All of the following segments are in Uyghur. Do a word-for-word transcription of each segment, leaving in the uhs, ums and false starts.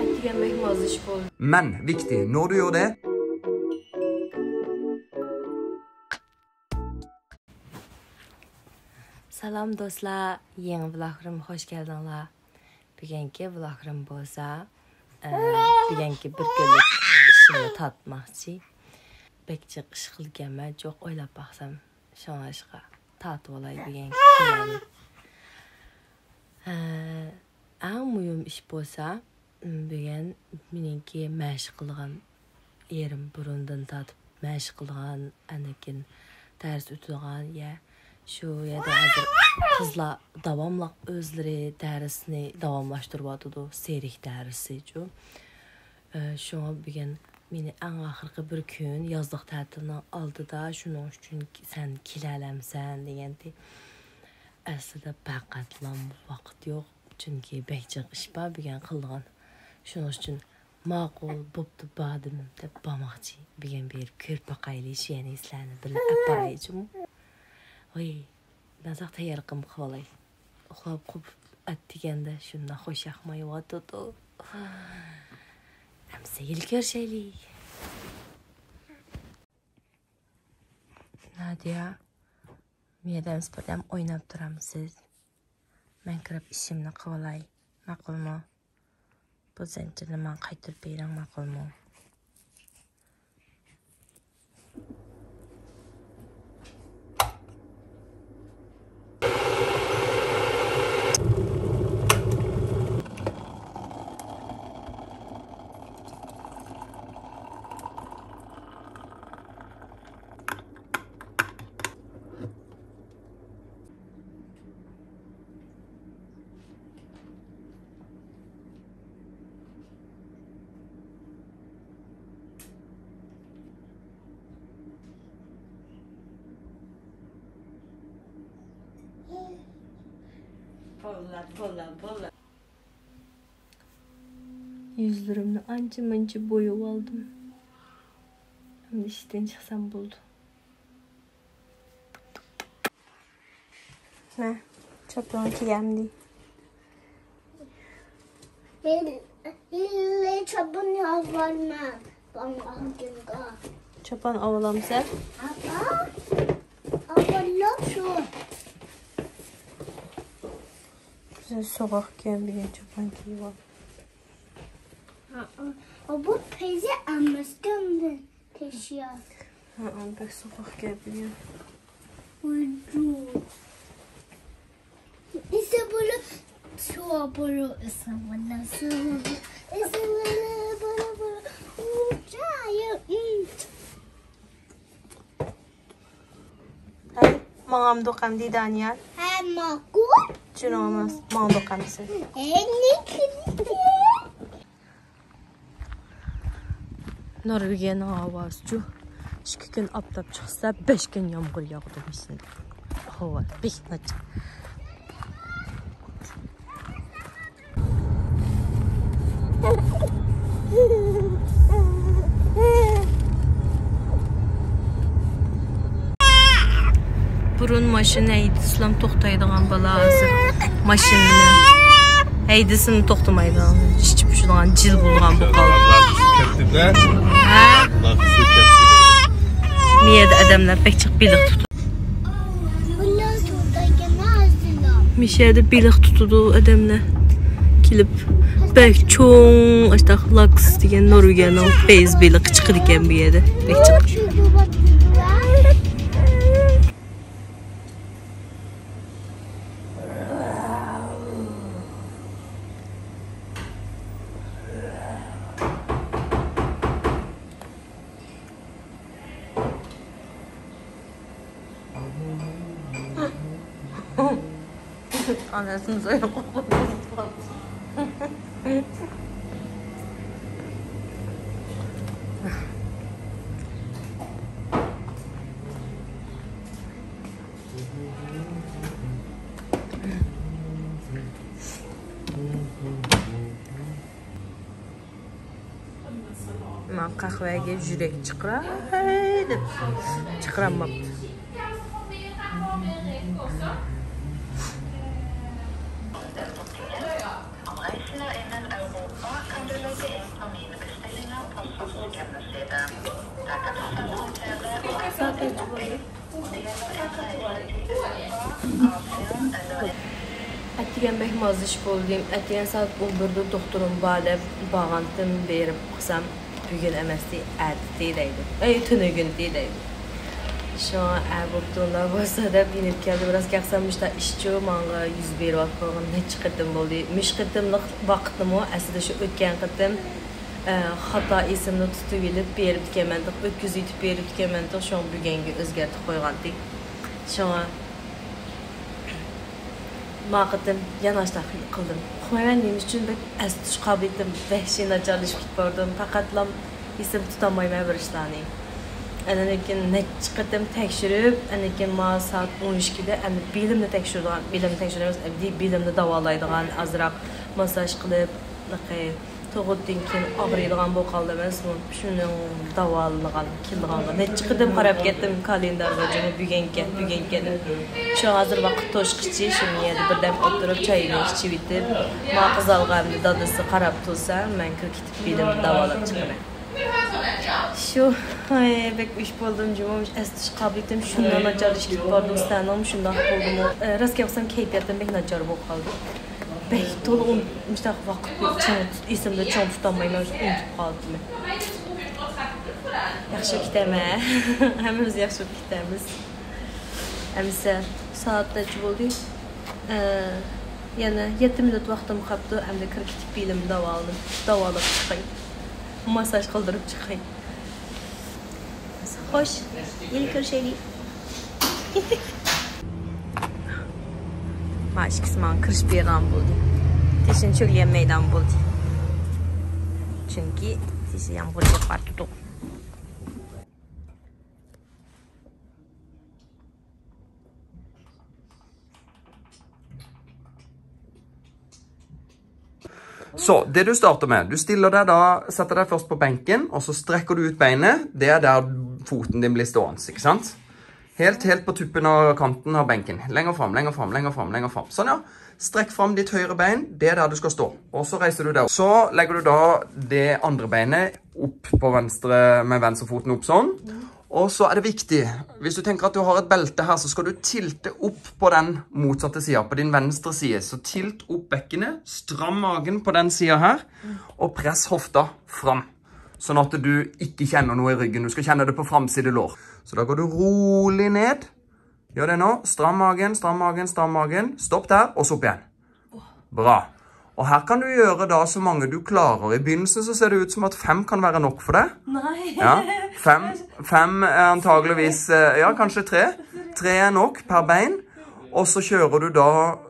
ئەتىگەن بەك مازىش بولدى. مەن ۋىكتى نوريودە. سالام دوستلار، يېڭى ۋلاگلىرىمغا خوش كەلدىڭلار. بۈگۈنكى ۋلاگلىرىم بولسا، ئە، بۈگۈنكى بىر كۈنلۈك ئىشىمنى تارتماقچى. بەك جىق ئىش قىلىدىكەنمەن، جىق ئويلاپ باقسام، شۇڭلاشقا تارتىۋالاي بۈگۈنكى كۈنلەرنى. ئە، ئەڭ مۇھىم ئىش بولسا، بۈگۈن مېنىڭكى مەشىق قىلىدىغان يېرىم، بۇرۇندىن تارتىپ مەشىق قىلىدىغان، ئاندىن كېيىن دەرس ئۆتىدىغان يەر. شۇ يەردە ھازىر قىزلار داۋاملىق ئۆزلىرى دەرسنى داۋاملاشتۇرۇۋاتىدۇ، سېرك دەرسىچۇ. ئە، شۇڭا بۈگۈن مېنى ئەڭ ئاخىرقى بىر كۈن يازلىق تەتىلنىڭ ئالدىدا، شۇنىڭ ئۈچۈن سەن كېلەلەمسەن دېگەنتى. ئەسلىدە پەقەتلا ۋاقىت يوق، چۈنكى بەك جىق ئىش بار بۈگۈن قىلىدىغان. شۇنىڭ ئۈچۈن ماقۇل، بوپتۇ، باردىم دەپ بارماقچى. بۈگۈن بېرىپ كۆرۈپ باقايلى، شۇ يەرنى سىلەرنى بىللە ئەپ بارايچۇمۇ. ۋاي، مەن ساق تەييارلىقىمنى قىلىۋالاي. ئۇخلاپ قوپۇپ ئەتىگەندە شۇنداق خۇش ياقمايۋاتىدۇ. ئەمسە ھېلى كۆرۈشەيلى. نادىيە، مۇ يەردە ئەمسە بىردەم ئويناپ تۇرامسىز؟ مەن كىرىپ ئىشىمنى قىلىۋالاي. ماقۇلمۇ؟ بۇ زەنجىرنى ماڭا قايتۇرۇپ بېرىڭ، ماقۇلمۇ؟ يۈزلىرىمنى ئانچە-مۇنچە بويىۋالدىم. ئەمدى ئىشتىن چىقسام بولىدۇ. ھە، چاپىنىڭ كىيەمدى. ھېلى، ھېلى چاپان ئالمىدىم. چاپان ئالامسەن؟ ئاپا، ئاپا، يوق شۇ. سەن سوغۇق كىيەم دېگەن چاپان كىيىۋال. ھە، ئۇ، ئۇ بۇ پەيزى ئەمەسكەن. تەشيا. ھە، بەك سوغۇق گەپ يا. ئۇيجۇ. ئىسى بولۇپ، سۇ بولۇپ، ئىسى بولۇپ، سۇ بولۇپ، ئىسى بولۇپ، بولۇپ، بولۇپ، ئۇجايىم. ھەي، ماڭامدۇق ئەمدى دانىيەل؟ ھە، ماقۇل. چۈنۈڭىمىز ماڭدۇق ئەمسە. ھەي، نېكىدىكى؟ نورۋېگىيەنىڭ ھاۋاسىچۇ، ئىككى كۈن ئاپتاپ چىقسا، بەش كۈن يامغۇر ياغىدۇ مۇشۇنداق. ھاۋا بەك ناچار. بۇرۇن ماشىنا ھەيدىسىلام توختايدىغان بالا ھازىر ماشىنىنى ھەيدىسىمۇ توختىمايدىغان، ئىچى پۇشىدىغان جىل بولغان بولۇپ قالدى. ھە؟ مۇ يەردە ئادەملەر بەك جىق بېلىق تۇتىدۇ. مۇشۇ يەردە بېلىق تۇتىدۇ ئادەملەر. كېلىپ بەك چوڭ، ئاشتاق لاكس دېگەن نورۋېگىيەنىڭ پەيزى بېلىقى چىقىدىكەن بۇ يەردە. بەك جىق. ئانىسىنى سويۇپ قويۇپ. مانا قەھۋەگە يۈرەك چىقىراي دەپ چىقىرالماپتۇ. ئەتىگەن بەك مازىش بولدى. ئەتىگەن سائەت ئون بىردە دوختۇرۇم بار دەپ بارغانتىم، بېرىپ قىلسام، بۈگۈن ئەمەستى، ئەتىتى دەيدۇ. ئەي، تۈنۈگۈنتى دەيدۇ. شۇڭا ئە بوپتۇ، ئۇنداق بولسا دەپ يېنىپ كەلدىم. راست گەپسەم مۇشتا ئىشچۇ ماڭا يۈز بېرىۋاتقىلىغىنى نەچچە قېتىم بولدى. مۇشۇ قېتىملىق ۋاقىتنىمۇ ئەسلىدە شۇ ئۆتكەن قېتىم، ئە، خاتا ئېسىمنى تۇتۇۋېلىپ بېرىپتىكەنمەنتۇق، ئۆتكۈزۈۋېتىپ بېرىپتىكەنمەنتۇق، شۇڭا بۈگۈنگە ئۆزگەرتىپ قويغانتى. شۇڭا ما قېتىم يەنە ئاشتاق قىلدىم. ئۇقمايمەن، نېمە ئۈچۈن بەك ئەس تۇتۇش قابىلىيىتىم ۋەھشىي ناچارلىشىپ كېتىپ باردىم. پەقەتلا ئېسىمدە تۇتالمايمەن بىر ئىشلارنى. ئاندىن كېيىن نەچچە قېتىم تەكشۈرۈپ، ئاندىن كېيىن ما سائەت ئون ئىككىدە ئەمدى بېلىمنى تەكشۈرىدىغان، بېلىمنى تەكشۈرمەس، ئەمدى بېلىمنى داۋالايدىغان ئازراق ماسساژ قىلىپ، تۇغۇتتىن كېيىن ئاغرىيدىغان بولۇپ قالدى ئەمەسمۇ؟ شۇنىڭ داۋالىغان، كېلىدىغانغا نەچچە قېتىم قاراپ كەتتىم كالېندارغا، جۇمۇ بۈگۈنكەن، بۈگۈنكەن دەپ. شۇ ھازىر ۋاقىت توشقىچە شۇ يەردە بىردەم ئولتۇرۇپ، چاينى ئىچىۋېتىپ، ما قىزالغا ئەمدى دادىسى قاراپ تۇرسا، مەن كىرىپ كېتىپ بېلىمنى داۋالاپ چىقىمەن. شۇ، ئاي، بەك ئۈچ بولدۇم جۇمۇ، ئەس تۇتۇش قابىلىيىتىم شۇنداق ناچارلىشىپ كېتىپ باردى، سەنىڭمۇ شۇنداق بولدىمۇ؟ ئە، راست گەپ قىلسام، كەيپىياتىم بەك ناچار بولۇپ قالدى. بەك تولا ئۇن-، مۇشۇنداق ۋاقىت چىڭ تۇت-، ئېسىمدە چىڭ تۇتالمايمەن، ئۇنتۇپ قالدىم. ياخشى كېتەمەن. ھەممىمىز ياخشى بولۇپ كېتەمىز. ئەمىسە سائەت نەچچە بولدى؟ ئە، يەنە يەتتە مىنۇت ۋاقتىم قاپتۇ. ئەمدى كىرىپ كېتىپ بېلىمنى داۋالىنىپ، داۋالاپ چىقاي. ماسساژ قىلدۇرۇپ چىقاي. خوش، يەنە كۆرۈشەيلى. ما ئىككىسى ماڭا كىرىش بېرىدىغان بولدى. تېشىنى چۆگىلىيەلمەيدىغان بولدى. چۈنكى تېشى يامغۇر يېغىپ بارىدۇ. Så, det du starter med, du stiller deg da, setter deg først på benken, og så strekker du ut beinet. Det er der foten din blir stående, ikke sant? Helt, helt på tuppen av kanten av benken. Lenger fram, lenger fram, lenger fram, lenger fram. Sånn, ja. Strekk fram ditt høyre bein. Det er der du skal stå. Og så reiser du deg opp. Så legger du da det andre beinet opp på venstre, med venstre foten opp sånn. Og så er det viktig, hvis du tenker at du har et belte her, så skal du tilte opp på den motsatte siden, på din venstre side. Så tilt opp bekkenet, stram magen på den siden her, og press hofta fram. Sånn at du ikke kjenner noe i ryggen. Du skal kjenne det på framside lår. Så da går du rolig ned. Gjør det nå. Stram magen, stram magen, stram magen. Stopp der, og så opp igjen. Bra. Og her kan du gjøre da så mange du klarer. I begynnelsen så ser det ut som at fem kan være nok for deg. Nei. Ja, fem, fem er antageligvis, eh, ja, kanskje tre. Tre er nok per bein. Og så kjører du da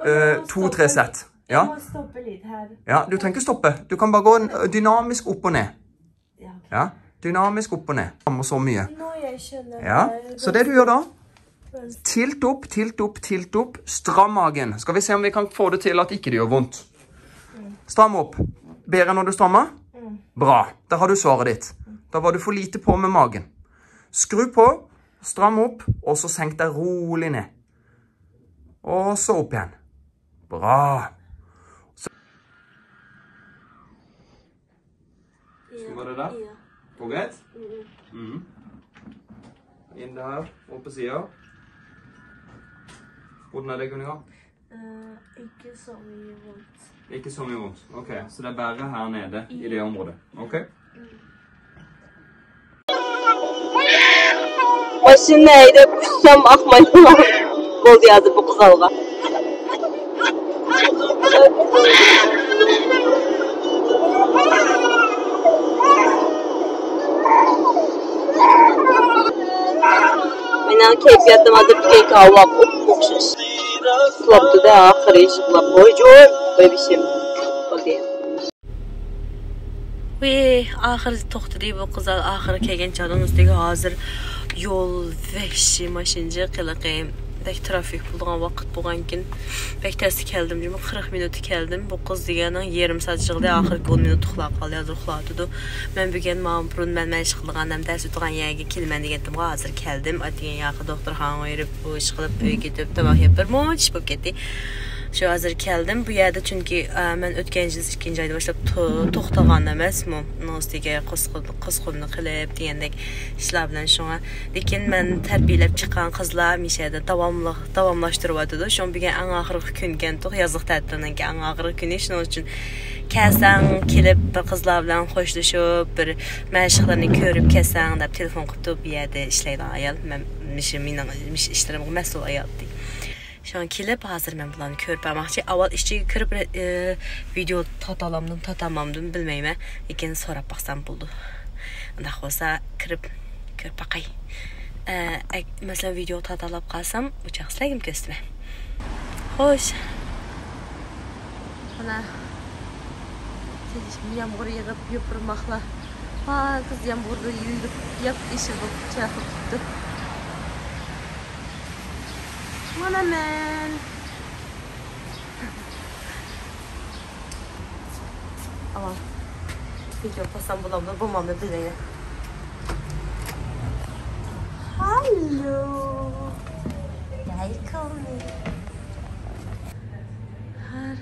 eh, to-tre sett. Ja. Jeg må stoppe litt her. Ja, du trenger ikke stoppe. Du kan bare gå en, dynamisk opp og ned. Ja, ok. Ja, dynamisk opp og ned. Samme så mye. Nå jeg skjønner. Ja, det er så det du gjør da, tilt opp, tilt opp, tilt opp. Stram magen. Skal vi se om vi kan få det til at ikke det gjør vondt. Stram opp. Bedre når du strammer? Bra. Da har du svaret ditt. Da var du for lite på med magen. Skru på, stram opp, og så senk deg rolig ned. Og så opp igjen. Bra. Så var det der? Ja. Var greit? Mm. Inn der, opp på siden. Hvordan er det, Gunhild? Eh, ikke så mye vondt. Ikke så mye vondt. Ok, så det er bare her nede i det området. Ok? ماشىنىنى ھەيدەپ ئۇچسام ئاقمايدىغان بولدى ھازىر بۇ قىزالغا. مېنىڭ كەيپىياتىم ھازىر بۈگۈنكى ھاۋاغا ئوخشاش. ئۇخلاپتۇ-دە، ئاخىرى يىغلاپ. ۋايجان، بېبىشىم. بولدى. ۋىي، ئاخىرى توختىدى بۇ قىزلار، ئاخىرى كەلگەن چاغدا. ئۈستىگە ھازىر يول ۋەھشىي ماشىنا جىق ھېلىقى. بەك ترافىك بولىدىغان ۋاقىت بولغانكىن، بەك تەستە كەلدىم جۇمۇ، قىرىق مىنۇتتا كەلدىم. بۇ قىز دېگەننىڭ يېرىم سائەت يىغدى، ئاخىرقى ئون مىنۇت ئۇخلاپ قالدى، ھازىر ئۇخلاۋاتىدۇ. مەن بۈگۈن ماڭا بۇرۇن مەن، مەن ئىش قىلىدىغان ھەم دەرس ئۆتىدىغان يەرگە كېلىمەن دېگەنتىمغۇ، ھازىر كەلدىم. ئەتىگەن ياقى دوختۇرخانىغا يۈرۈپ، بۇ ئىش قىلىپ، ئۆيگە كېتىپ، تاماق يەپ، بىر مۇنچە ئىش بولۇپ كەتتى. شۇ ھازىر كەلدىم بۇ يەردە، چۈنكى، ئە، مەن ئۆتكەن يىل ئىككىنچى ئايدا باشلاپ تو-، توختىغان ئەمەسمۇ. ئۇنىڭ ئۈستىگە قۇسقۇن-، قۇسقۇننى قىلىپ دېگەندەك ئىشلار بىلەن شۇڭا. لېكىن مەن تەربىيەلەپ چىققان قىزلار مۇشۇ يەردە داۋاملىق، داۋاملاشتۇرۇۋاتىدۇ. شۇنىڭ بۈگۈن ئەڭ ئاخىرقى كۈنكەنتۇق، يازلىق تەتىلنىڭكى ئەڭ ئاخىرقى كۈنى. شۇنىڭ ئۈچۈن كەلسەڭ كېلىپ بىر قىزلار بىلەن خوشلىشىپ، بىر مەشىقلىرىنى كۆرۈپ كەلسەڭ دەپ تېلېفون قىپتۇ. بۇ يەردە ئىشلەيدىغان ئايال، مەن مۇشۇ مېنىڭ مۇشۇ ئىشلىرىمغا مەسئۇل ئايال. شۇڭا كېلىپ، ھازىر مەن بۇلارنى كۆرۈپ باقماقچى. ئاۋۋال ئىچىگە كىرىپ، ئە، ۋىدېو تارتالامدىم، تارتالمامدىم بىلمەيمەن. لېكىن سوراپ باقسام بولىدۇ. ئۇنداق بولسا، كىرىپ كۆرۈپ باقاي. ئە، ئەگ-، مەسىلەن، ۋىدېو تارتالاپ قالسام، ئۇ چاغ سىلەرگىمۇ كۆرسىتىمەن. خوش. مانا، يامغۇر يېغىپ، يوپۇرماقلار پاكىز يامغۇردا يۇيۇلۇپ، ياپيېشىل بولۇپ چاقناپ كېتىپتۇ. مانا مەن. ئاۋا. ۋىدېو قىلسام بولامدۇ، بولمامدۇ بىلمەيمەن. Hello. They call me. Har.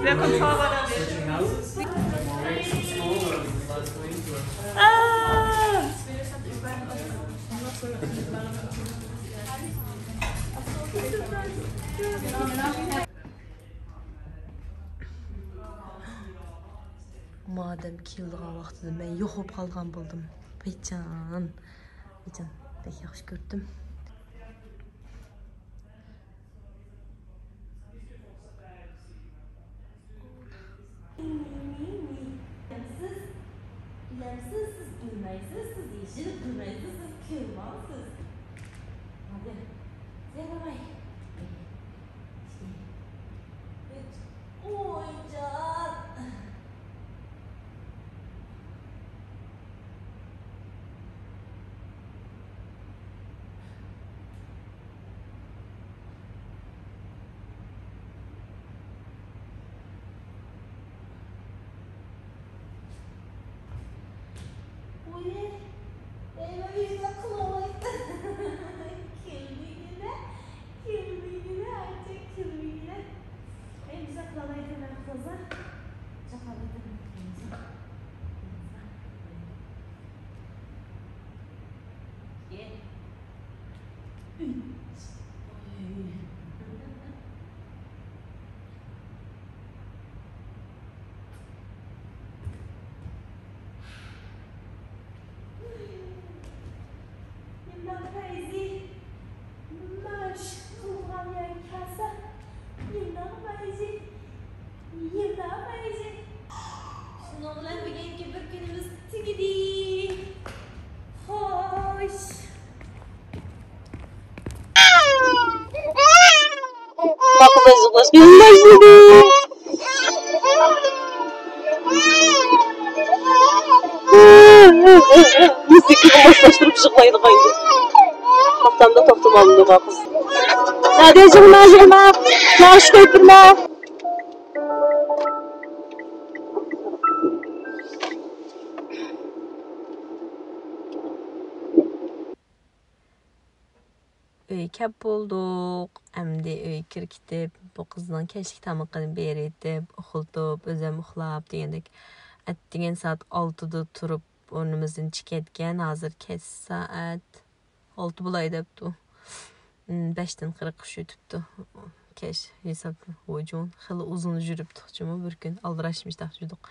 مادەم كېلىدىغان ۋاقتىدا مەن يوق بولۇپ قالغان بولدۇم. ۋەيجان، ۋەيجان، بەك ياخشى كۆردۈم. بىلەمسىز، بىلەمسىز، سىز بىلمەيسىز، سىز يېشىل بىلمەيسىز، سىز كۆرمەڭسىز. ھادى، سەن بارماي. ئويجان. ئۇي، ئەي، مەن ھېچنېمە قىلالمايتتىم. كۈلمىگىنە، كۈلمىگىنە، ئايچە، كۈلمىگىنە. ئەي، بىزە قىلالمايتتىم، مەن قىلسا. چاقالايتتىم. شۇنىڭ بىلەن بۈگۈنكى بىر كۈنىمىز تۈگىدى. خوش. مۇزىكىغا ماسلاشتۇرۇپ يىغلايدىغان. توختامدا توختىمامدۇ قىز. ھەدە يىغلا، يىغلا. ناخشا قويۇپ تۇرما. ئۆيگە كەپ بولدۇق. ئەمدى ئۆيگە كىرىپ كېتىپ، بۇ قىزنىڭ كەچلىك تامىقىنى بېرىۋېتىپ، ئۇخلىتىپ، ئۆزۈم ئۇخلاپ دېگەندەك. ئەتىگەن سائەت ئالتىدا تۇرۇپ، ئورنىمىزدىن چىقىپ كەتكەن. ھازىر كەچ سائەت ئالتە بولاي دەپتۇ. ھىم، بەشتىن قىرىق ئۈچ ئۆتۈپتۇ. كەچ ھېساب ۋوجۇن. خېلى ئۇزۇن يۈرۈپتۇق جۇمۇ بىر كۈن. ئالدىراش مۇشتاق يۈردۇق.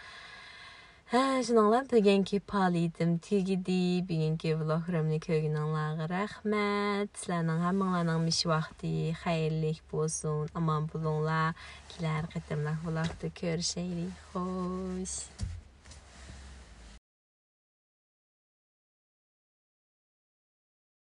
ھە، شۇنىڭ بىلەن بۈگۈنكى پائالىيىتىم تۈگىدى. بۈگۈنكى ۋلوگلىرىمنى كۆرگىنىڭلارغا رەھمەت. سىلەرنىڭ ھەممىڭلارنىڭ مۇشۇ ۋاقتى خەيرلىك بولسۇن. ئامان بولۇڭلار. كېلەر قېتىملىق ۋلوگتا كۆرۈشەيلى. خوش.